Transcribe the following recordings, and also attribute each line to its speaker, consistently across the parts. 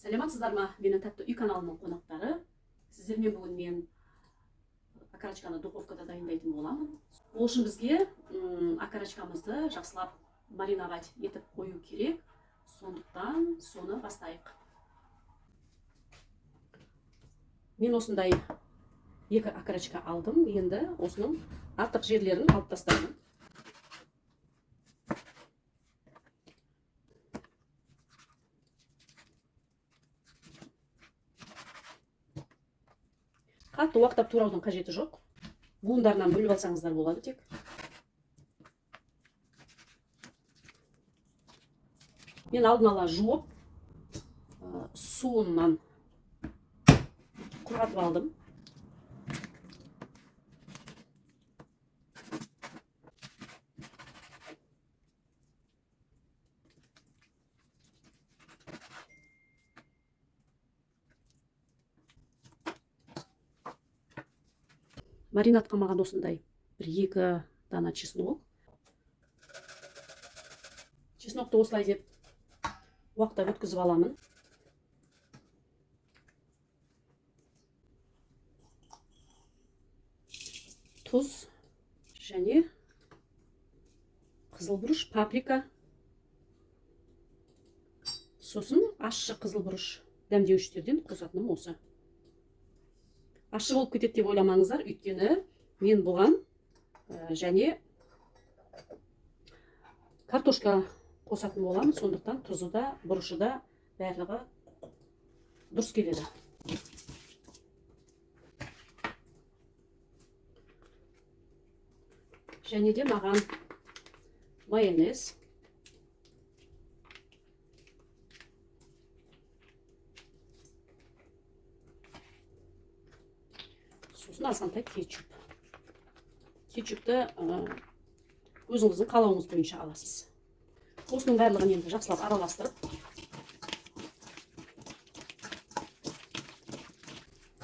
Speaker 1: Саламатсыздар ма, менің Тәтті үй каналының қонақтары. Сіздермен бүгін мен окорочканы духовкада дайындайтын боламын. Ол үшін бізге окорочкамызды жақсылап мариновать етіп қою керек. Сондықтан соны бастайық. Мен осындай екі окорочка алдым. Енді осының артық жерлерін алып тастаймын. Қатты уақтап тураудың қажеті жоқ. Буындарынан бөліп алсаңыздар болады тек. Мен алдын ала жуып, суынан құрғатып алдым. Маринадқа маған осындай бір екі дана чеснок. Чеснокты осылай деп уақтап өткізіп аламын. Тұз және қызыл бұрыш, паприка, сосын ащы қызыл бұрыш дәмдеуіштерден қосатыным осы. Ащы болып кетеді деп ойламаңыздар, өйткені мен бұған және картошка қосатын боламын, сондықтан тұзы да, бұрышы да барлығы дұрыс келеді. Және де маған майонез, сосын азғантай кетчуп. Кетчупті өзіңіздің қалауыңыз бойынша аласыз. Осының барлығын енді жақсылап араластырып,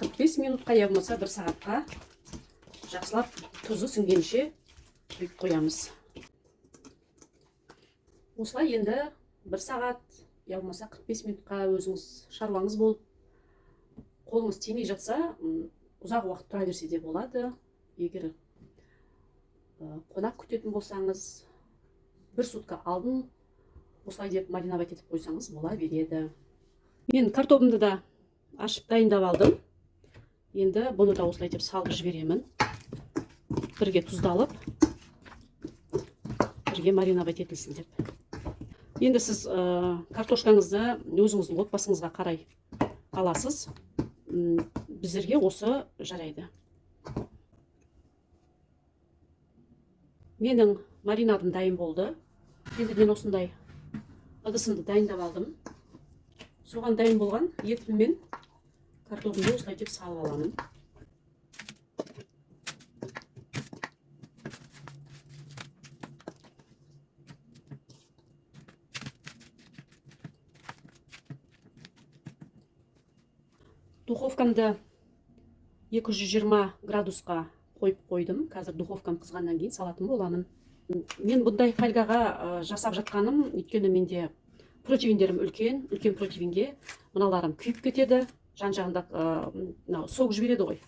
Speaker 1: 45 минутқа я болмаса 1 сағатқа жақсылап тұзы сіңгенше құйып қоямыз. Осылай енді 1 сағат я болмаса 45 минутқа өзіңіз шаруаңыз болып, қолыңыз тимей жатса, ұзақ уақыт тұра берсе де болады. Егер қонақ күтетін болсаңыз, 1 сутка алдын осылай деп мариновать етіп қойсаңыз бола береді. Мен картобымды да ашып дайындап алдым. Енді бұны да осылай деп салып жіберемін. Бірге тұздалып, бірге мариновать етілсін деп. Енді сіз картошкаңызды өзіңіздің отбасыңызға қарай аласыз. Біздерге осы жарайды. Менің маринадым дайын болды. Енді мен осындай ыдысымды дайындап алдым. Соған дайын болған етім мен картогымды осылай деп салып аламын. Духовкамды 220 градусқа қойып қойдым. Қазір духовкам қызғаннан кейін салатын боламын. Мен бұндай фольгаға жасап жатқаным, өйткені менде противендерім үлкен, үлкен противенге мыналарым күйіп кетеді. Жан-жағында мынау сок жібереді ғой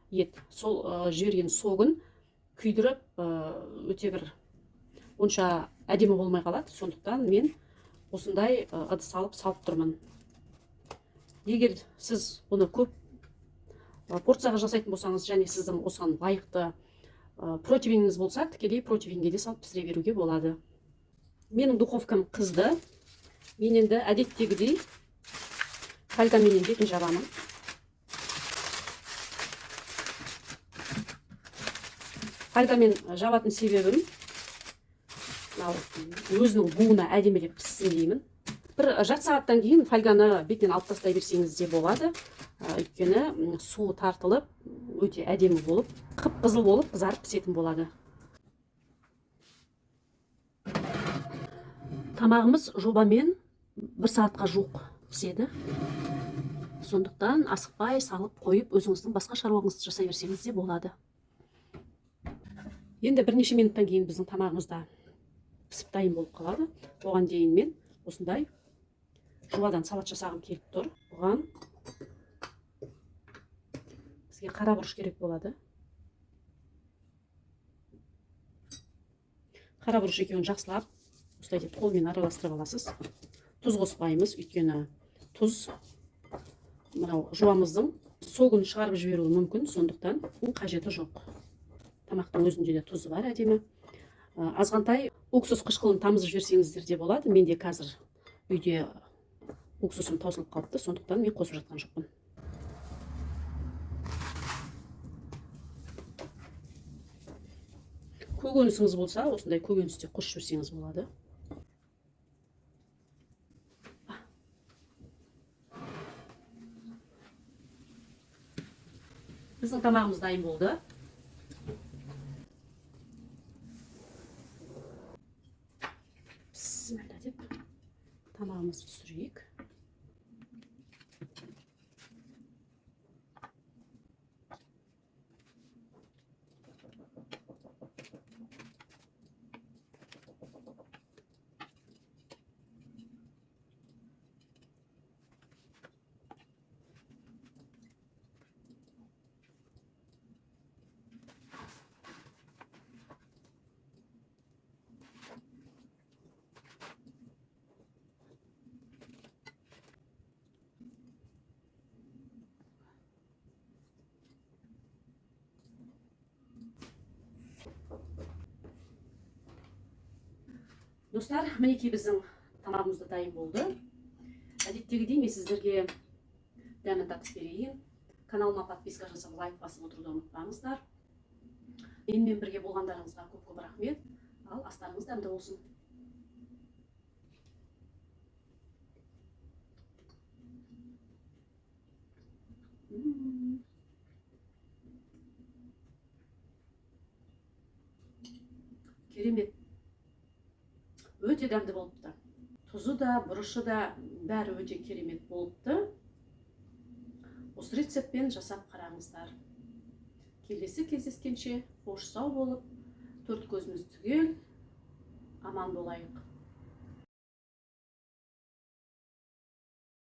Speaker 1: ет. Сол жіберген согын күйдіріп, өте бір онша әдемі болмай қалады. Сондықтан мен осындай ыдыс алып салып тұрмын. Егер сіз бұны көп порцияға жасайтын болсаңыз және сіздің осыған лайықты противеніңіз болса, тікелей противенге де салып пісіре беруге болады. Менің духовкам қызды. Мен енді әдеттегідей фольгаменен бетін жабамын. Фольгамен жабатын себебім, мынау өзінің буына әдемілеп піссін деймін. Бір жарты сағаттан кейін фольганы бетінен алып тастай берсеңіз де болады. Өйткені суы тартылып, өте әдемі болып, қып-қызыл болып қызарып пісетін болады. Тамағымыз жобамен 1 сағатқа жуық піседі. Сондықтан асықпай салып қойып, өзіңіздің басқа шаруаңызды жасай берсеңіз де болады. Енді бірнеше минуттан кейін біздің тамағымыз да пісіп дайын болып қалады. Оған дейін мен осындай Жуадан салат жасағым келіп тұр. Бұған бізге қара бұрыш керек болады. Қара бұрыш екеуін жақсылап осылай деп қолмен араластырып аласыз. Тұз қоспаймыз, өйткені тұз мынау жуамыздың согын шығарып жіберуі мүмкін, сондықтан қажеті жоқ. Тамақтың өзінде де тұзы бар әдемі. Азғантай уксус қышқылын тамызып жіберсеңіздер де болады. Менде қазір үйде уксусым таусылып қалыпты, сондықтан мен қосып жатқан жоқпын. Көкөнісіңіз болса, осындай көкөніс те қосып жіберсеңіз болады. Біздің тамағымыз дайын болды. Бісміллә деп тамағымызды түсірейік. Достар, мінекей біздің тамағымыз да дайын болды. Әдеттегідей мен сіздерге дәмін татып берейін. Каналыма подписка жасап, лайк басып отыруды ұмытпаңыздар. Менімен бірге болғандарыңызға көп-көп рахмет. Ал астарыңыз дәмді болсын. Керемет. Өте дәмді болыпты. Тұзы да, бұрышы да бәрі өте керемет болыпты. Осы рецептпен жасап қараңыздар. Келесі кездескенше қош сау болып, төрт көзіміз түгел аман болайық.